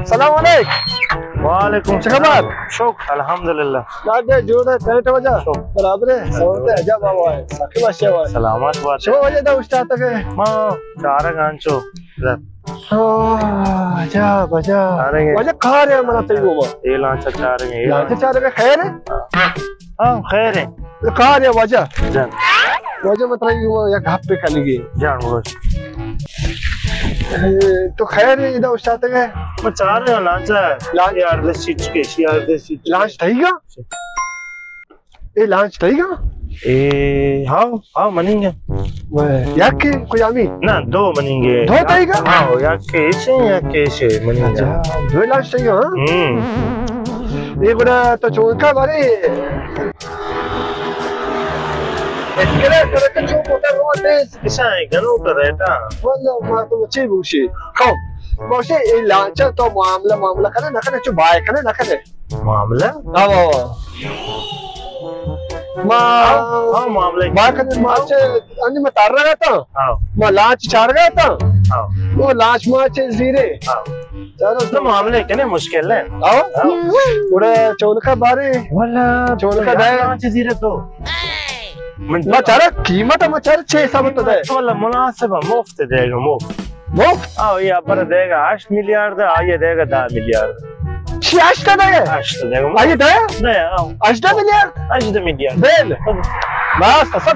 سلام علیک۔ وعلیکم سلام۔ چه خبر؟ شکر، الحمدللہ۔ داد جوڑ ئے، ٹائٹ واجہ؟ شکر۔ برابر ئے؟ سلامت ئے؟ عجب آواز ئے۔ سخی وشے آواز ئے۔ سلامت بات ئے۔ شما واجہ دا اوشتاتگ ئے؟ ما چارگ آں انچو۔ آہ، عجب، عجب۔ چارگ ئے۔ واجہ کار ئے منا تئی گوما۔ اے لانچ چارگ ئے، اے لانچ لانچ۔ چارگ ئے، خیر ئے؟ ہاں، خیر ئے۔ کار ئے واجہ؟ جان۔ واجہ من ترا یک گپے کنگی۔ جان، بگوش۔ اے، تو خیر ئے، ادا اوشتاتگ ئے؟ من چارگ آں لانچ ئے۔ لانچ؟ یار دے سیٹ کے، یار دے سیٹ۔ لانچ تئیگ ئے؟ اے لانچ تئیگ ئے؟ اے، ہاں، ہاں، منیگ ئے۔ وے، یک ئے کجامی؟ نہ، دو منیگ ئے۔ دو تئیگ ئے؟ ہاں، یک ایشے، یک ایشے منیگ ئے۔ اچھا، دو لانچ تئیگ ئے، ہاں؟ ہم۔ اے گڑا تو چونکا بارے؟ اتکرے سرک چو موٹر رو تیز۔ کسا ئے گنوک ریٹا؟ واللہ ما تو چی بوشی۔ خب، بوشی اے لانچا تو معاملہ، معاملہ کنے نہ کنے، چو بائے کنے نہ کنے۔ معاملہ؟ آو، آو، آو۔ ما، آو، آو، معاملہ۔ ما کنے ما چے، انی ما تر رہا تھا۔ آو۔ ما لانچ چار گیا تھا۔ آو۔ وہ لانچ ما چے زیرے۔ آو۔ چارو تو معاملہ کنے مشکل ئے۔ آو۔ آو۔ پورا چونکا بارے۔ والا چونکا دے۔ لانچ زیرے تو۔ من ما چارا قیمت ما چارا چے حساب تو دے۔ والا مناسب ئے، مفت دے گا، مفت۔ مفت؟ آو، یہ ابر دے گا ہشت میلیارد، آئیے دے گا دہ میلیارد۔ چی ہشت دے گا؟ ہشت دے گا۔ آئیے دے؟ دے، آو۔ ہژدہ میلیارد؟ ہژدہ میلیارد۔ دل۔ بس، سب۔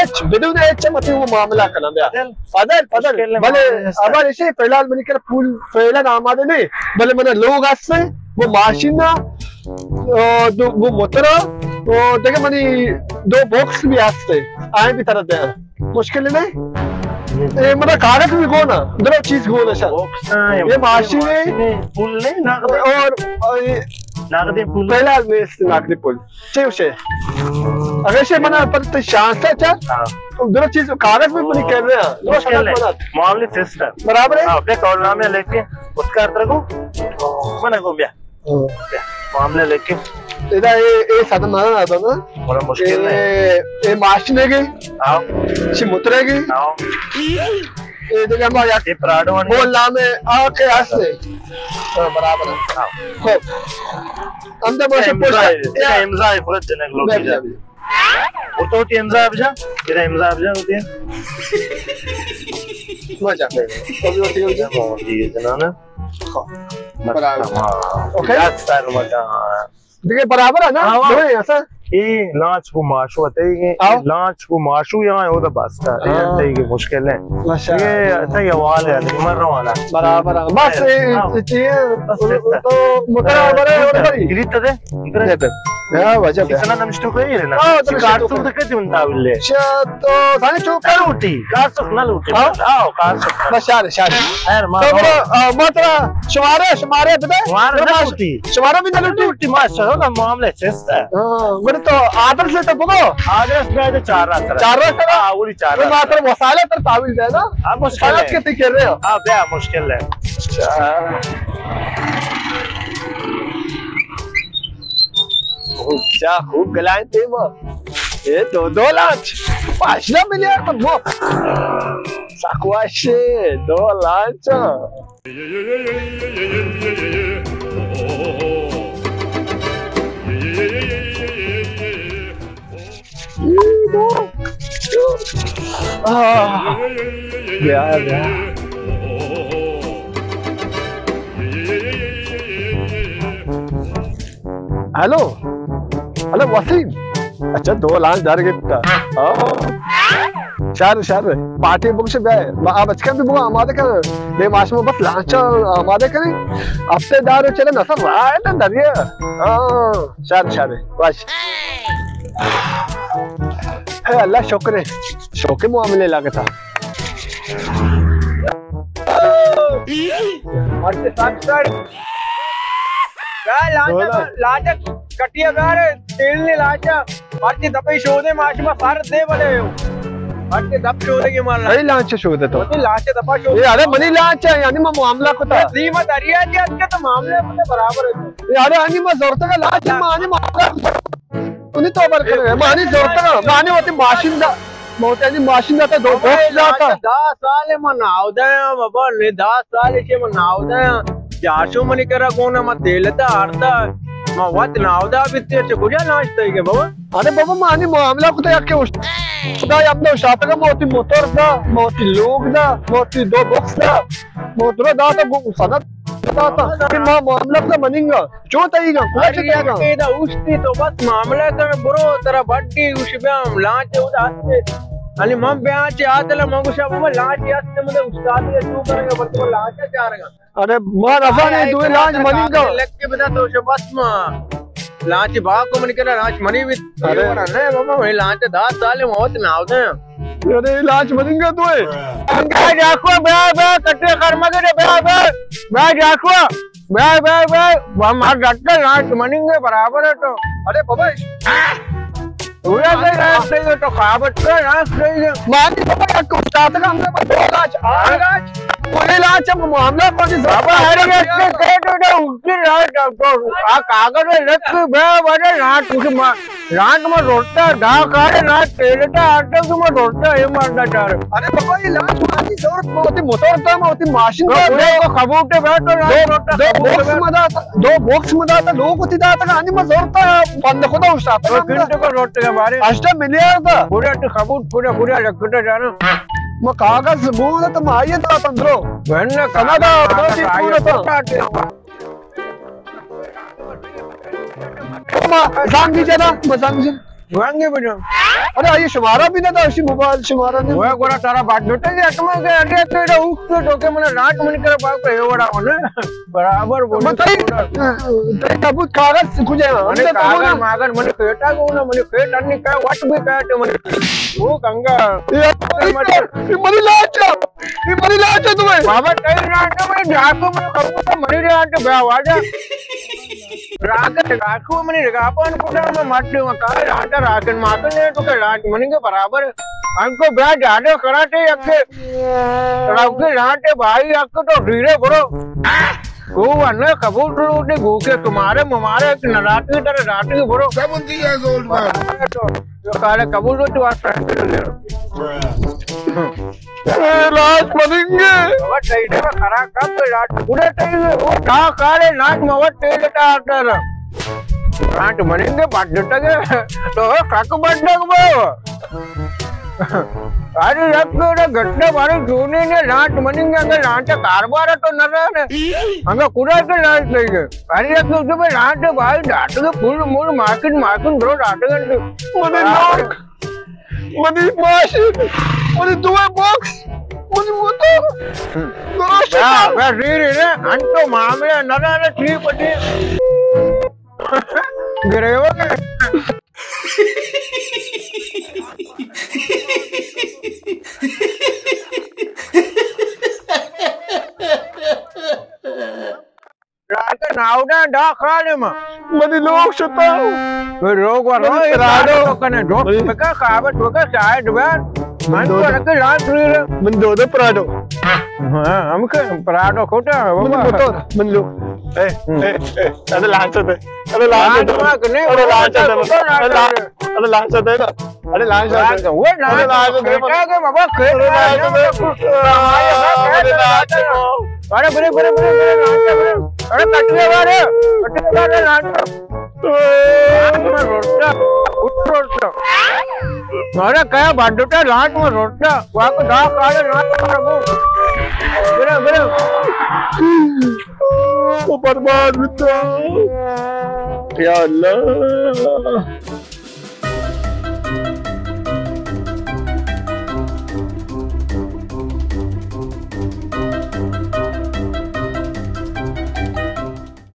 اچ، بدون اچ متی وہ معاملہ کنا بیا۔ دل۔ پدل، پدل۔ مشکل ئے بلے، معاملہ است۔ ابر ایشی فی الحال منی کر پول فی الحال آمادہ نہیں۔ بلے منا لوگ ہستے، وہ ماشین نا، آ، دو، وہ موتر، وہ دیکھے منی دو باکس بھی ہستے۔ آئیں بھی طرف دے۔ مشکل نہیں؟ اے مطلب کاغذ بھی گونا، درو چیز گونا شا۔ باکس نا، یہ ماشین ئے۔ پول نہیں، نقد ئے۔ اور، اور یہ نقد ئے پول۔ پہلا میں اس نقد پول۔ چے ہوشے؟ ہم۔ اگر سے منا پر تو شانس ہے چا؟ ہاں۔ درو چیز کاغذ بھی پوری کر رہے ہیں۔ مشکل نہیں۔ معاملے سسٹم۔ برابر ئے؟ ہاں، بے کول نامے لکھ کے، اس کا ارتر کو، منا کو بیا۔ ہاں۔ معاملہ لیکن ادا اے، اے سادہ مانا آتا نا۔ بڑا مشکل ہے۔ اے، اے ماشین ئے گئی۔ ہاں۔ چی موتر ئے گئی۔ ہاں۔ اے دیگه ما یک اے پراڈو آنی۔ بول نامے آ کے ہستے۔ ہاں، برابر ہے۔ ہاں۔ خب۔ اندر ما سے امضا پوچھتا۔ ہے، امضا ہے، فرد جنک لوگ بیا، بیا۔ اور تو ہوتی امضا بجا، تیرا امضا بجا ہوتی ہے۔ ما جا۔ تو بھی ہوتی ہے۔ ہاں، جی، جنانا۔ خب۔ برابر۔ ہاں۔ اوکے۔ دس سال مکان۔ دیگه برابر ہے نا؟ ہاں، ہاں۔ دوئیں ایسا؟ اے لانچ کو ماشو تے گے، ہاں۔ لانچ کو ماشو یہاں ہے، وہ تو بس کا۔ اے ہاں۔ تے گے مشکل ہے۔ ماشاءاللہ۔ یہ تے حوال ہے، لیکن مر رہا نا۔ برابر ہے۔ بس اے، ہاں۔ اے چیئے، بس تو مترا برے، اور بری۔ گریت دے۔ دے دے۔ یا وجہ بیا۔ اسنا نمشتو کوئی ہے نا؟ ہاں، تو کارتون تو کتی منتا بلے۔ شا تو سانی چوک نہ لوٹی، کارسوک نہ لوٹی۔ ہاں؟ آؤ، کارسوک۔ بس شار، شار۔ خیر، ما تو بڑا، آ، ما ترا شمارے، شمارے بدے۔ شمارے نہ لوٹی۔ شمارے بھی نہ لوٹی۔ لوٹی، ماشاءاللہ، معاملہ چست ہے۔ ہاں، گڑا تو آدرس لے تو بگو۔ آدرس میں تو چار رات ہے۔ چار رات ہے؟ ہاں، وہی چار رات۔ ما ترا مسالے پر تعویل دے نا۔ ہاں، مشکل ہے۔ کے تے کر رہے ہو۔ ہاں، بیا مشکل ہے۔ اچھا۔ خوب چا، خوب گلائیں تیما۔ اے دو، دو لانچ۔ پانچ میلیارد تو مفت۔ سکواشے، دو لانچ۔ آہ۔ بیا، بیا۔ Hello, hello Waseem. اچھا، دو لانچ در گپتا۔ آہ۔ شر، شر۔ پارٹی بگوش بیا۔ ما آ بچکاں بھی بگو آمادہ کن۔ دے ماشما بس لانچ آمادہ کنی۔ ہفتے دار چلے نسل راہ ہے نا دریا۔ ہاں، شر، شر۔ وش۔ اے اللہ شکر ہے۔ شوق معاملے لگتا۔ Logic, logic. کٹیا بیارے، تیل نے لانچا، مرچی دپے شودے ماشما سر دے بلے ہو۔ مرچی دپ شودے کے مال۔ کئی لانچ شودے تو؟ وتی لانچ دپا شودے۔ اے، ارے منی لانچ ہے، یعنی ما معاملہ کتا۔ اے دیما دریا جی اتکے تو معاملہ کتا برابر ہے۔ اے، ارے انی ما زورتگا لانچ، ما انی معاملہ کتا۔ انی تو بر کرے، ما انی زورتگا، ما انی وتی ماشین دا۔ موتانی ماشین داتا، دو بابا، بکس داتا۔ دہ سال من ناودایا بابا، نے دہ سال چہ من ناودایا۔ جاشو منی کرا گونا، ما تیل تا آرتا۔ ما وت ناودا بیتے، چہ کجا لانچ تئی گے بابا؟ ارے بابا، ما انی معاملہ کتا یک کہ اش-، خدا ہم دا شاتگا، موتی موتور دا، موتی لوگ دا، موتی دو بکس دا، موتور داتا، گو سند داتا۔ کہ ما معاملہ کتا مننگا۔ چو تئیگا، کجا چہ تئیگا؟ ادا اوشتی تو بس معاملہ کن، برو، ترا بڈی اوش بیام، لانچ اودا ہستے۔ علی من بیاں چہ آتلا من گوشا، بابا لانچ ہستے، مدے استاد نے تو کرگا، بلکہ من لانچ چارگا۔ ارے ما رضا نے دوئے لانچ مننگا۔ لکھ کے بدا تو شو بس ما۔ لانچ با کو من کرا، لانچ منی بھی۔ ارے۔ نہیں بابا، میں لانچ دہ سال موت نہ ہوتے ہیں۔ ارے لانچ مننگا دوئے۔ انگا جاکو بیا بیا کٹے کرمگے بیا بیا۔ بیا جاکو۔ بے، بے، بے، ہم ہر ڈٹ کا لانچ مننگے برابر ہے تو۔ ارے بابا، پورا سے لانچ صحیح ہے تو، کابت کا لانچ صحیح ہے۔ مانی بابا، یک استاد کا ہم نے دو لانچ، آ لانچ، کوئی لانچ ہم معاملہ کو نہیں۔ بابا، ہر یک کے کہہ دو نا، اس کی لانچ ہم تو، آ کاغذ میں لکھ کے بے، بڑے لانچ اس کی ماں۔ لانچ ما روٹا، دہ کارے لانچ تیلتا آرتا تو ما روٹا، اے مارنا چار۔ ارے بابا، یہ لانچ مانی ضرورت، ما ہوتی موتور تا، ما ہوتی ماشین تا، دو، دو، دو کبوٹے بیٹھو، لانچ دو، روٹا دو کبوٹے بکس بیٹھو۔ ما داتا، دو بکس ما داتا، لوگ ہوتی داتا، انی ما ضرورت تا، بند خدا استاد تو کنٹو کا روٹے کا بارے۔ اٹھا میلیارڈ دا۔ پورا تو کبوٹ، پورا، پورا لکھتا جانا۔ ما کاغذ بونا تو ما آئیے دا پندرو۔ بہن نے سنا دا، کاغذ دو چیز آئیے بونا تا۔ ما زنگ جنا، ما زنگ جنا۔ زنگ بجا۔ ارے، آئی شمارا بھی نہ دا، اسی موبائل شمارا نے۔ وہ گورا تارا بات بیٹا، یہ اتما کے اڈے تیرا اوک تو ٹوکے منا رات من کر باپ کا یہ وڑا ہونا۔ برابر بولے۔ من تئی، تئی ثبوت کاغذ کجا ہے؟ من ہم تو کاغذ بولا۔ ماغذ من پیٹا کو نا، من پیٹ انی کا وٹ بھی کا تو من۔ وہ گنگا۔ یہ من، یہ منی لاچا۔ اے منی لاچ ہے تمہیں۔ بابا، تئی لاچ ہے، منی ڈاکو، منی کبوتر، منی لاچ ہے، بیا واجہ۔ راکن، ڈاکو، منی رگاپان کتا، میں مت دے، میں کہا لاچ ہے، راکن ماکن ہے، تو کہ لاچ منی کے برابر ہے۔ ہم کو بیا زیادہ کراتے، یک کے، راکن لاچ ہے، بھائی، یک تو ڈیرے برو۔ تو ورنہ قبول کرو، گوکے تمہارے، ممارے، نراتی طرح راتی برو۔ Seventy years old man۔ تو کالے قبول ہو تو آج۔ اے لاچ مننگے۔ بابا، ٹائیڈے میں خراب کم تو لاچ پورے ٹائیڈے۔ وہ کہاں کارے لاچ موت تیل ٹا آتا رہا۔ لاچ مننگے بڈ ٹگے۔ تو کک بڈ ٹگ بو۔ ارے رب کو گھٹنا بارے جونے نے لاچ مننگے، انگے لاچ کاروبار تو نہ رہا نے۔ انگے کورا کے لاچ نہیں گئے۔ ارے رب کو تو میں لاچ بھائی ڈاٹ کے پھول مول مارکیٹ مارکیٹ برو ڈاٹ کے۔ منی لوگ۔ منی ماشین، منی دوئے باکس، منی موتور۔ ہم۔ درست بیا، بیا، ری، ری، ری، انتو معاملہ نہ رہا، ٹھیک پٹی۔ گرے ہو گئے۔ راجا ناوڈا ڈا خالما۔ منی لوگ شتا۔ وہ لوگ ورا منی پراڈو۔ کنے جو منی بکا خابت بکا شاید بار۔ من تو رکھ لانچ ری۔ من دو دو پراڈو۔ ہاں، ہم کے پراڈو کھوٹا ہے، منی بابا۔ موتور، منی لوگ۔ اے، ہم۔ اے، اے، ارے لانچ دے۔ ارے لانچ دے۔ ارے لانچ دے۔ ارے لانچ دے۔ ارے لانچ دے۔ ارے لانچ دے۔ وہ لانچ ارے لانچ دے۔ کھیتا کے بابا، کھیت ارے لانچ دے۔ ارے لانچ دے۔ ارے بڑے، بڑے، بڑے، بڑے، لانچ دے، بڑے۔ ارے کٹیا بارے، کٹیا بارے، لانچ دے۔ لانچ میں روٹا، اٹھ روٹا۔ ارے کیا بڈوٹا، لانچ میں روٹا۔ واہ کو دا کالے لانچ میں رکھو۔ بڑے، بڑے۔ تو برباد بیتا۔ یا اللہ۔